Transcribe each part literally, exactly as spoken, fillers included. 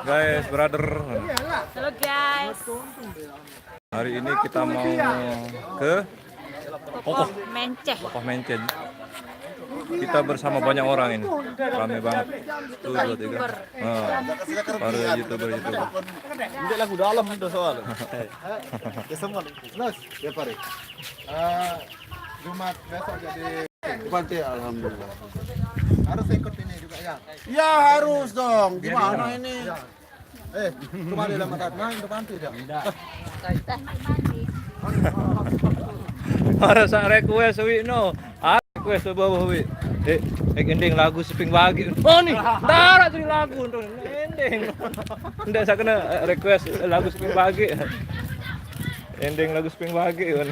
Guys, brother. Halo guys. Hari ini kita mau ke Kokoh Menceh. Kokoh Menceh. Kita bersama banyak orang ini. Rame banget. Tuh, dua, tiga. Nah, para YouTuber, YouTuber. Ini lagu dalam udah soal. Ya semua. Terus, ya Pak Rik. Eh, Jumat besok jadi Bupati, alhamdulillah. harus ikut ini juga ya. Ya harus dong. Gimana ini? Eh, kembali lah mata main ke pantai dia. Ada sa request, Wi, no. Ah, request coba, Wi. Eh, eh, ending lagu Seping Bagi. Oh nih, darah tuh lagu tuh ending. Ndak saya kena, eh, request lagu Seping Bagi. Ending lagu Seping Bagi kan.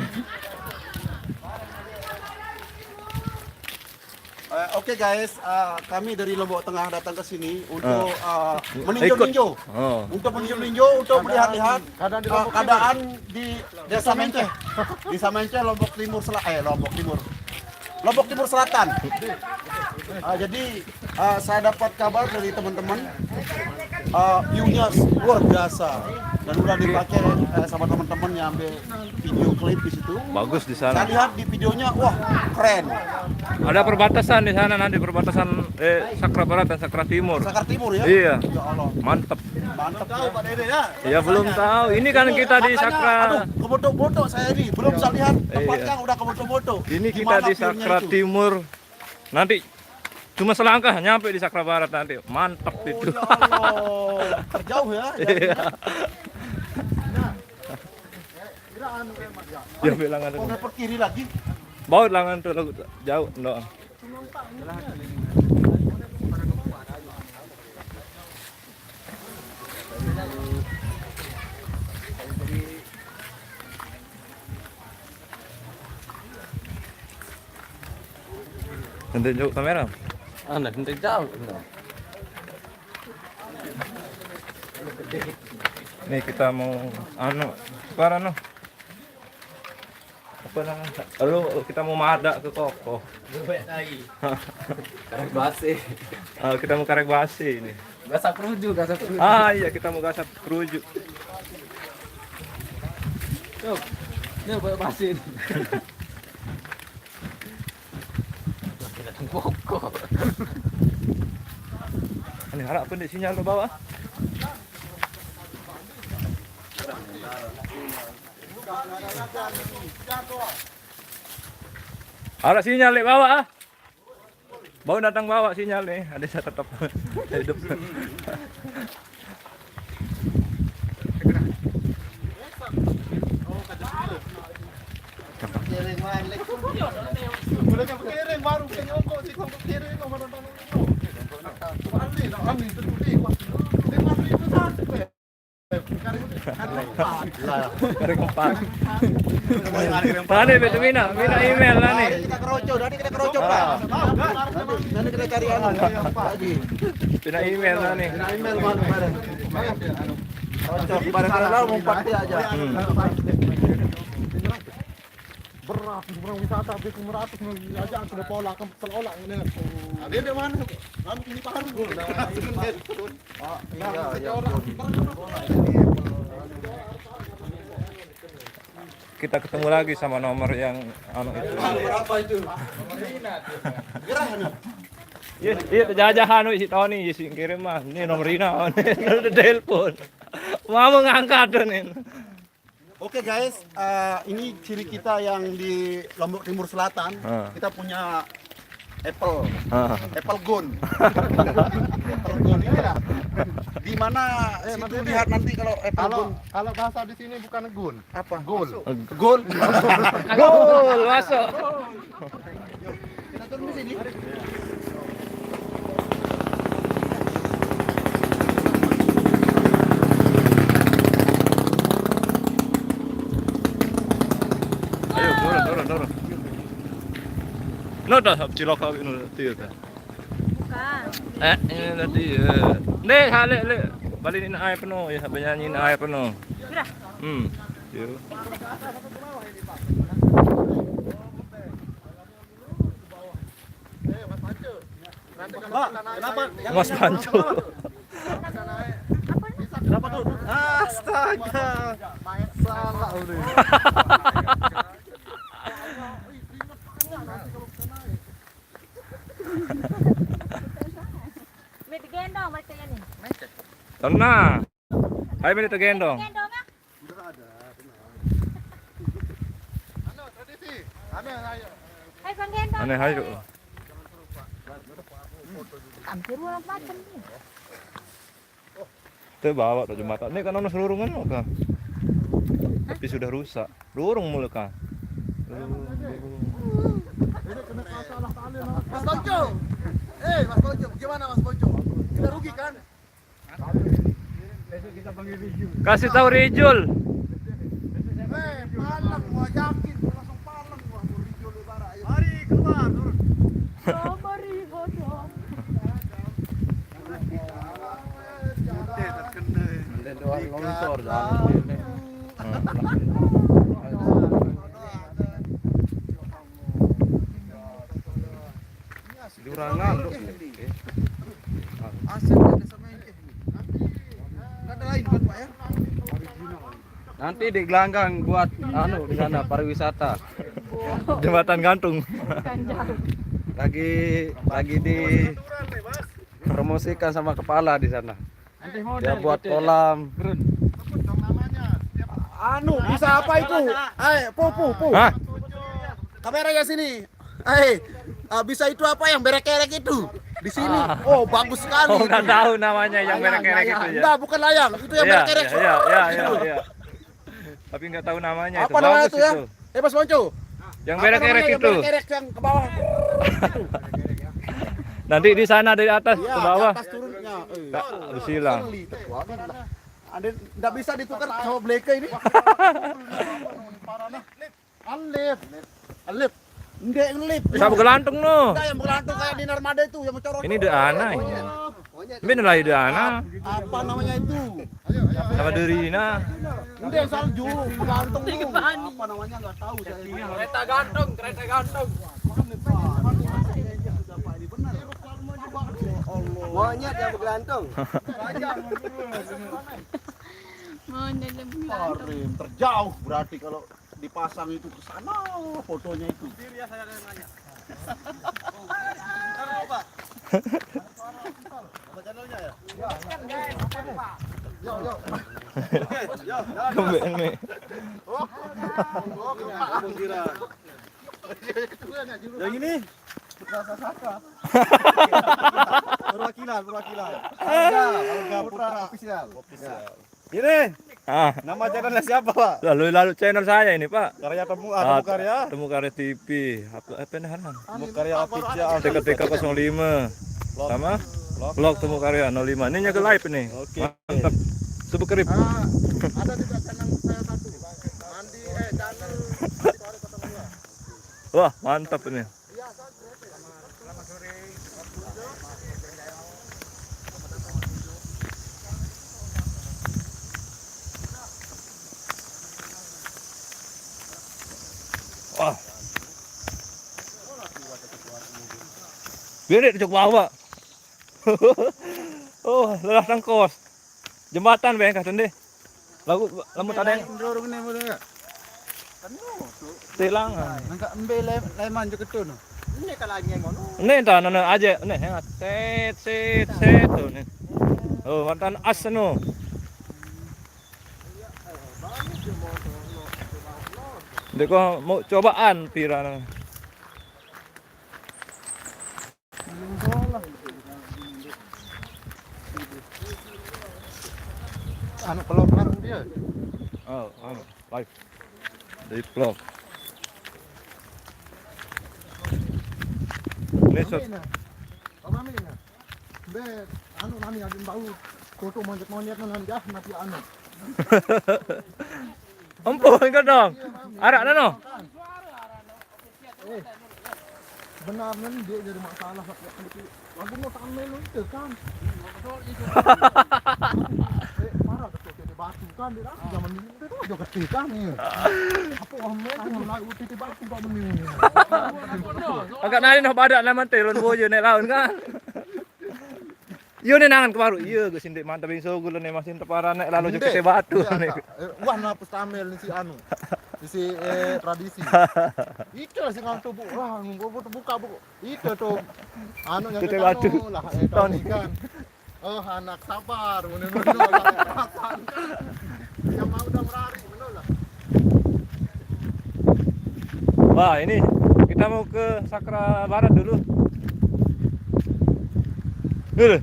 Eh, Oke guys, eh, kami dari Lombok Tengah datang ke sini untuk eh, meninjau-ninjau, Oh. untuk meninjau-ninjau, untuk melihat-lihat Keadaan di eh, Lombok keadaan di Desa Menceh, Desa Menceh, Lombok Timur Sel, eh Lombok Timur, Lombok Timur Selatan. Eh, jadi eh, saya dapat kabar dari teman-teman, eh, view-nya luar biasa dan udah dipakai eh, sama teman-teman yang ambil video klip di situ. Bagus di Saya sana. Lihat di videonya, wah keren. Ada perbatasan di sana nanti, perbatasan, eh, Sakra Barat dan Sakra Timur. Sakra Timur ya? Iya. Ya Allah, Mantep. Mantap ya. Ya belum tahu. Ini kan kita di Makanya, Sakra. Aduh, kebetul-betul saya ini belum saya lihat Iya. Tempatnya udah kebetul-betul. Ini kita Gimana di view-nya Sakra itu? Timur. Nanti cuma selangkah nyampe di Sakra Barat nanti. Mantep itu. Oh, ya Allah. Jauh ya. Iya. Ya bilang ada. Mau ke kiri lagi. Baut langan tuh lagu jauh no. Nanti jauh kamera. Anda nanti jauh. Nih kita mau anu, para no. Apa namanya? Lalu kita mau mada ke Kokoh. Gue lagi. Karek basi. Ah, kita mau karek basi ini. Gasak rujuk, gasak rujuk. Ah iya, kita mau gasak kerujuk. Tuh. Ini buat basi. Boko. Ini harap pun di sinyal lo bawa. Ada sinyal lek bawah ah. Bawa datang bawa sinyal nih, ada saya tetap hidup. Kering empat. Tadi betul mina, mina email lah nih. Kita keroco, tadi kita keroco pak. Tadi kita cari anu lagi. Mina email lah nih. Email mana kemarin? Keroco kemarin kalau mau empat dia aja. Hmm. Berat orang wisata tapi lima ratus nih aja sudah pola kan seolah ini. Ada di mana? Kami ini baru. Iya, iya. Kita ketemu lagi sama nomor yang anu itu. Berapa itu? Gerah anu. Iya, iya jajahan wis si Tony, si kirim mah. Ini nomor Rina, udah telepon. Mau ngangkat tuh nih. Oke guys, eh, ini ciri kita yang di Lombok Timur Selatan. Ah. Kita punya apple, Ah. apple gun. Apple gun ini lah. Di mana situ lihat nanti kalau apple Kalau gun kalau bahasa di sini bukan gun, apa? Gol. Gol. Gol masuk. Kita turun di sini. Ayo turun turun turun. No dah hap cilok kau no tiu dah. Bukan. Eh, ini tadi ya. Nih, halik lek. Balikin air penuh ya, sampai nyanyiin air penuh. Gerah. Hmm. Yo. Pak, kenapa? Mas Panco. Salah udah. Mete gendong, mete ini. Tenang. Ayo, mete gendong. Gendong ah. Anu, tradisi. Aneh, ayo. Hai, Bang Gendong. Aneh, ayo. Hampir ulang macam ni. Itu bawa tuh jembatan. Ini kan ono selurungan loh, Kak. Tapi sudah rusak. Lurung mulu, Kak. Mas Tonco. Eh, Mas Tonco, gimana Mas Tonco? Kita rugi kan? Kasih tahu Rijul. Eh, palang, gua yakin, gua langsung palang, gua mau Rijul ibarat, ayo. Mari keluar, turun. Oh, mari, bodoh. Nanti doang longsor, jangan ini. Jurang ngaluk. Asik, ada sama ini. Nggak ada lain kan, Pak, ya? Nanti di gelanggang buat anu di sana pariwisata. Jembatan gantung. Lagi lagi dipromosikan sama kepala di sana. Dia buat kolam. Anu, bisa apa itu? Eh, pu, pu, pu. Hah? Kameranya sini. Eh, ah, bisa itu apa yang berek-erek itu? Di sini. Ah. Oh, bagus sekali. Oh, nggak tahu namanya yang berek-erek itu ya. Enggak, bukan layang. Itu yang berek-erek. Iya, iya, iya, iya. Tapi nggak tahu namanya. Apa namanya itu ya? Eh, Mas Monco. Yang berek-erek itu. Berek-erek yang ke bawah. Nanti di sana dari atas ke bawah. Iya, atas turunnya. Eh. Habis hilang. Ada, nggak bisa ditukar sama beleke ini. Alif. Alif. Ndek ngelip. Bisa bergelantung no. Enggak, yang bergelantung kayak di Narmada itu yang mencorot. Ini de ana ini. Ini lah de ana. Apa namanya itu? Sama derina. Ndek salju bergelantung no. Apa namanya nggak tahu saya. Kereta gantung, kereta gantung. Monyet yang bergelantung. Monyet yang bergelantung. Terjauh berarti kalau dipasang itu ke sana fotonya itu. Sendiri ya saya yang nanya. Ntar dulu, Pak. Apa channelnya ya? Yo, yo. Oke, yo, jalan. Kembali nih. Oh. Oh, Pak. Kampung Sira. Yang ini? Putra Sasaka. Perwakilan, perwakilan. Alga, Alga Putra Official. Ini. Ah. Nama channelnya siapa, Pak? Lalu lalu channel saya ini, Pak. Karya Temu, ah, Temu Karya. Temu Karya T V. Apa apa ini, Hanan? Temu Karya Official. T K T K kosong lima. Sama? Vlog Temu Karya nol lima. Ini nyegel live ini. Oke. Mantap. Subscribe. Ah, ada juga channel saya satu. Mandi, eh, channel Mandi Sore kosong dua. Wah, mantap ini. Wah. Biar dia cok bawa. Oh, lelah tangkos. Jembatan bengkah tende. Lagu lamun tadeng. Dorong ni mulu ya. Tilang. Nangka embe lem-, leman je ketun. Ini kalau angin ngono. Ini entah nana aja. Ini yang set set set tu ni. Oh, mantan as no. Dek ko mau cobaan pira nang. Anu, kelokan dia. Oh, anu, live. Di vlog. Ini set. Apa ini? Be, anu nami ada bau. Tutup monyet-monyet nang jah mati anu. Empun ke dong. Arak nano. Eh, benar nih dia jadi masalah. Lagu mau tampil lu itu kan. Eh, parah betul, titik batu kan, dia kan zaman dulu itu aja kecil kan, ya. Apa, oh, men, itu mulai titik batu kok meni. Agak nari noh badak nama telon bojo naik laun kan. Iyo ne nangan ke baru. Iyo, gue sindik mantap bing sogul ne masih teparan ne lalu joget batu. Iya, ne. Wah, napus tamel ni si anu. Si, eh, tradisi. Itu lah si ngantuk, Bu. Wah, gue buka, Bu. Itu tuh. Anu yang kita batu lah, eh, tahun ikan. Oh, anak sabar, menurut lu, perasaan. Dia mau udah merari, menurut lah. Wah, ini kita mau ke Sakra Barat dulu. Dulu.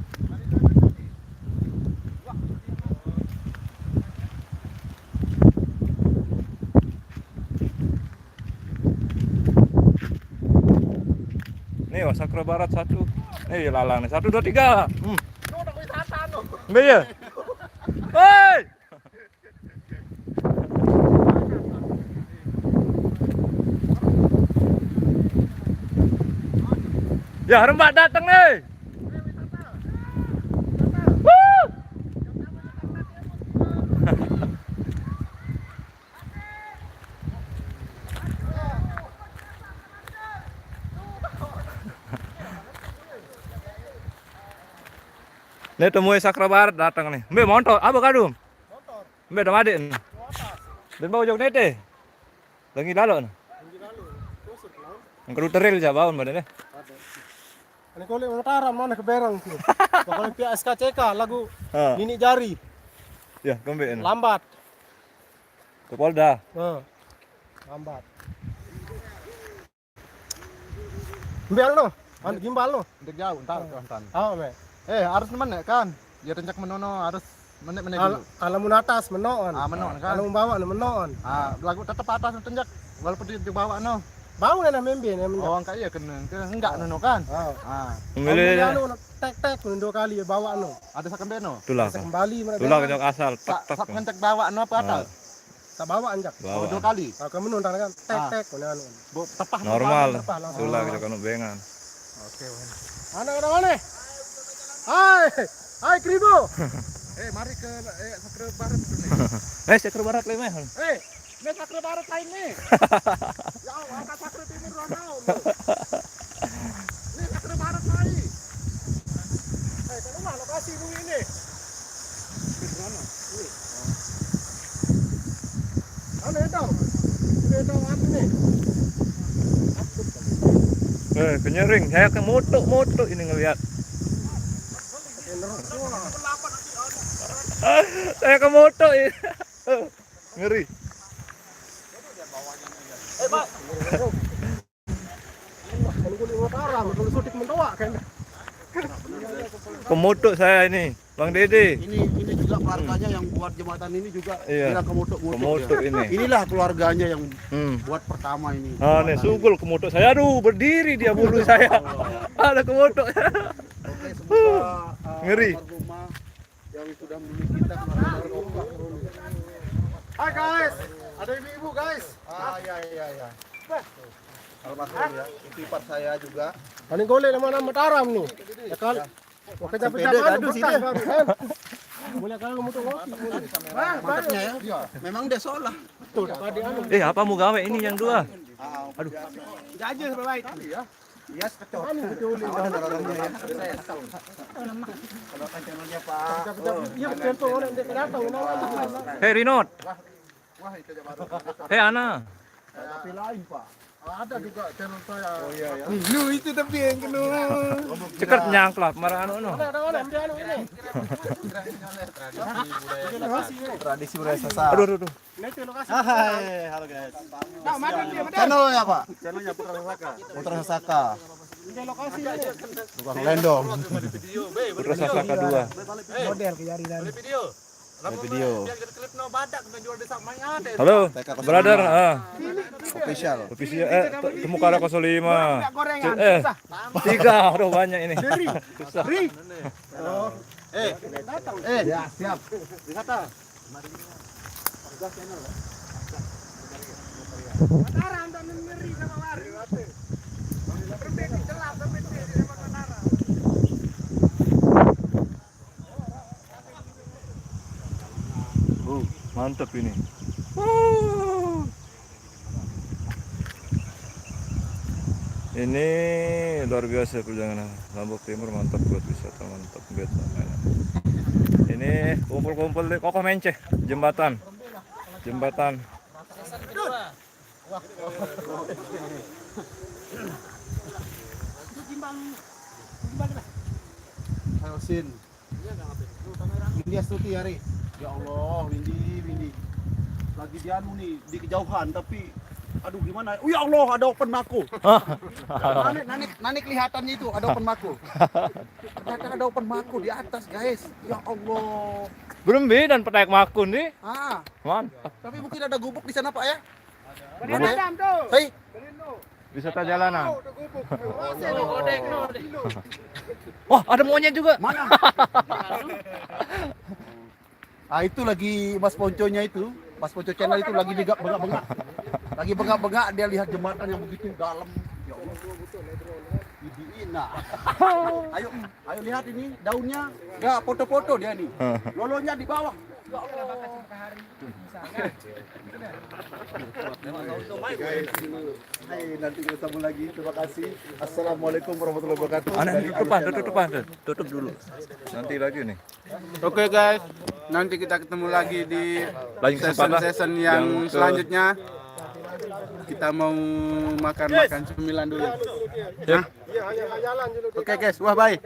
Nih, wah, Sakra Barat satu. Nih, lalang nih. Satu, dua, tiga. Hmm. Lu udah wisata, lu. Enggak ya? Hei! Ya, Rembak datang nih. Wuh! Nih, temui Sakra Barat datang nih. Mbe montor, apa kadung? Mbe ada adik nih. Dan bawa jog nete. Lagi lalu nih. Yang kedua teril aja baun badan deh. Ini kulit Mataram mana keberang tuh. Pokoknya pihak S K C K lagu Nini Jari. Ya, kembali. Lambat. Ke Polda. Nah, lambat. Ambil no, ambil gimbal no. Untuk jauh, ntar tuh, ntar. Oh, me. Eh, harus mana kan? Ya, rencak menono, harus menek-menek dulu. Kalau mun atas menoon. Ah, menoon kan? Kalau mun bawah no menoon. Ah, lagu tetep atas no tenjak, walaupun di, di bawah no. Bau na membe ne menjak. Oh, angka iya kena, kena enggak nono kan? Ah. Anu tek tek dua kali bawah no. Ada sakembe no. Tulah. Kembali mereka. Tulah kejak asal. Tak tak ngencek bawah no apa atas? Tak bawa anjak. Bawa. Oh, dua kali. Kalau kamu nonton kan, tek tek, mana anu. Bu, tepah normal. Tepah langsung. Sulah kita kanu bengan. Oke, wan. Anak ada mana? Hai, hai Kribo. Eh, mari ke, eh, Sakra Barat dulu nih. Eh, Sakra Barat lima. Eh, ini Sakra Barat lain nih. Ya, angkat Sakra Timur orang tahu. Ini Sakra Barat lain. Eh, ke rumah lokasi dulu ini. Mana tahu? Ini tahu apa nih? Eh, kenyering. Saya ke motok-motok ini ngelihat. Saya ke motok ini. Ngeri. Eh, Pak. Kalau kulit Mataram, kalau sudik mentoak kan. Kemutuk saya ini, Bang Dede. Ini, ini juga keluarganya yang buat jembatan ini juga bilang kemutuk-mutuk. Kemutuk ya. Ini. Inilah keluarganya yang buat pertama ini. Ah, nih, jembatan sugul ini. Kemutuk saya. Aduh, berdiri dia bulu saya. Ada kemutuk. Oke, semoga, eh, ngeri. Almarhumah yang sudah memilih kita kemarin. Hai guys, ada ibu-ibu guys. Ah, iya, iya, iya. Almarhum ya, itu ipar saya juga. Paling golek nama-nama Mataram nih. Ya kan? Ya. Oke, tapi sepeda dapat gaduh bekas sini. Baru kan. Boleh kalau mau tuh ngopi. Mantapnya ya. Iya. Memang dia seolah. Tuh, tadi anu. Eh, apa mau gawe ini yang dua? Ah, aduh. Jaje sebaik. Iya. Iya, sekecot. Anu, betul. Sama dengan orangnya ya. Kalau kan channelnya Pak. Iya, betul, orang dia datang, orang. Hei, Rinot. Wah, itu aja baru. Hei, Ana. Tapi lain, Pak. Ada juga channel saya. Oh, iya, iya. Lu itu tapi yang kena. Ceket nyangklap, marah anu, no. Ada, ada, ada, ambil anu ini. Tradisi budaya Sasak. Tradisi budaya Sasak. Aduh, aduh, aduh. Ini tuh lokasi. Hai, halo guys. Nah, mana dia, mana? Channel ya, Pak? Channelnya Putra Sasaka. Putra Sasaka. Ini lokasi ini. Tukang lendong. Putra Sasaka dua. Model ke jari dan. Ada video. Biar jadi klip no badak, no jual desa main ada. Halo, T K kosong lima. Brother, ah. Official. Official, eh, te-, temu kala kosong lima. Minyak gorengan, eh, susah. Tiga, aduh banyak ini. Ri. Susah. Ri. Oh. Eh. Datang. Eh, ya, siap. Wisata. Mataram tak ngeri sama lari. Berbeda jelas sampai dia sama Mataram. Uh, mantap ini. Wuh. Ini luar biasa perjalanan Lombok Timur, mantap buat wisata, mantap buat namanya. Ini kumpul-kumpul di Kokoh Menceh, jembatan. Jembatan. Ayo, Sin. Windy Astuti, Ari. Ya Allah, Windy, Windy. Lagi di anu nih, di kejauhan, tapi aduh, gimana? Oh ya Allah, ada open mako. Nani, nani, nani kelihatannya itu ada open mako. Ternyata ada open mako di atas, guys. Ya Allah. Belum bi dan penaik makun nih. Ah, Mantap. Tapi mungkin ada gubuk di sana, Pak, ya? Gubuk. Hei, Wisata jalanan. Wah, ada monyet juga. Mana? Ah, itu lagi Mas Ponconya itu. Mas Ponco Channel itu lagi bengak-bengak. Lagi bengak-bengak, dia lihat jembatan yang begitu dalam. Ya Allah. Ini, nah. Ayo, ayo lihat ini daunnya. Ya, foto-foto dia nih. Lolonya di bawah. Ya Allah. Guys, dulu. Hai, nanti kita sambung lagi. Terima kasih. Assalamualaikum warahmatullahi wabarakatuh. Anak Dari tutupan, Alif Channel. Tutupan, tuh. Tutup dulu. Nanti lagi nih. Oke guys, nanti kita ketemu lagi di Lain kesempatan. Season-season yang Yang ke- selanjutnya. Kita mau makan-makan cemilan dulu. Ya. Oke guys, wah bye.